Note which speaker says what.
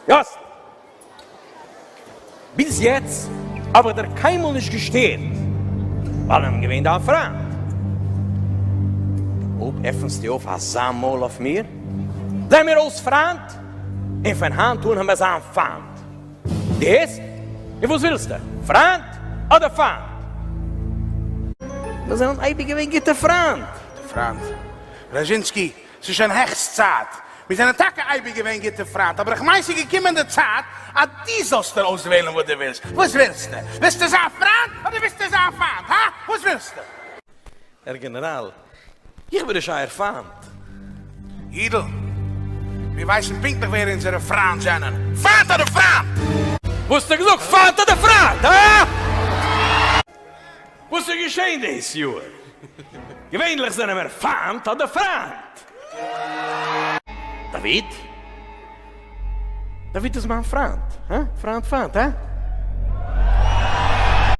Speaker 1: יאסל! ביז יעצט האב איך דיר קיינמאל נישט געשטערט ווייל איך בין געווען דיין פריינט. אויב עפנסטו אויף אזא מויל אויף מיר, זיי מיר אויס פריינט, און פון היינט אן האמיר זיין פיינט. דו הערסט? און וואס ווילסטו? פריינט אדער פיינט? מיר זענען אייביג געווען גוטע פריינט.
Speaker 2: גוטע פריינט? ראזשינסקי, ס'איז שוין העכסט צייט. מיר זענען טאקע אייביג געווען גוטע פריינט, אבער איך מיין ס'איז געקומען די צייט אז דו זאלסט דיר אויסוועלן וואס דו ווילסט. וואס ווילסטו? ווילסטו זיין פריינט אדער ווילסטו זיין פיינט? הא? וואס ווילסטו?
Speaker 1: הער גענעראל, איך בין נישט אייער פיינט.
Speaker 2: יידל, מיר ווייסן פונקטליך ווער אונזערע פריינט זענען. פיינט אדער פריינט?
Speaker 1: וואס האסטו געזאגט? פיינט אדער פריינט? הא? וואס איז געשען דאס יאר? געווענליך זענען מיר פיינט אדער פריינט. דוד? דוד איז מיין פריינט. הא? פריינט פיינט, הא?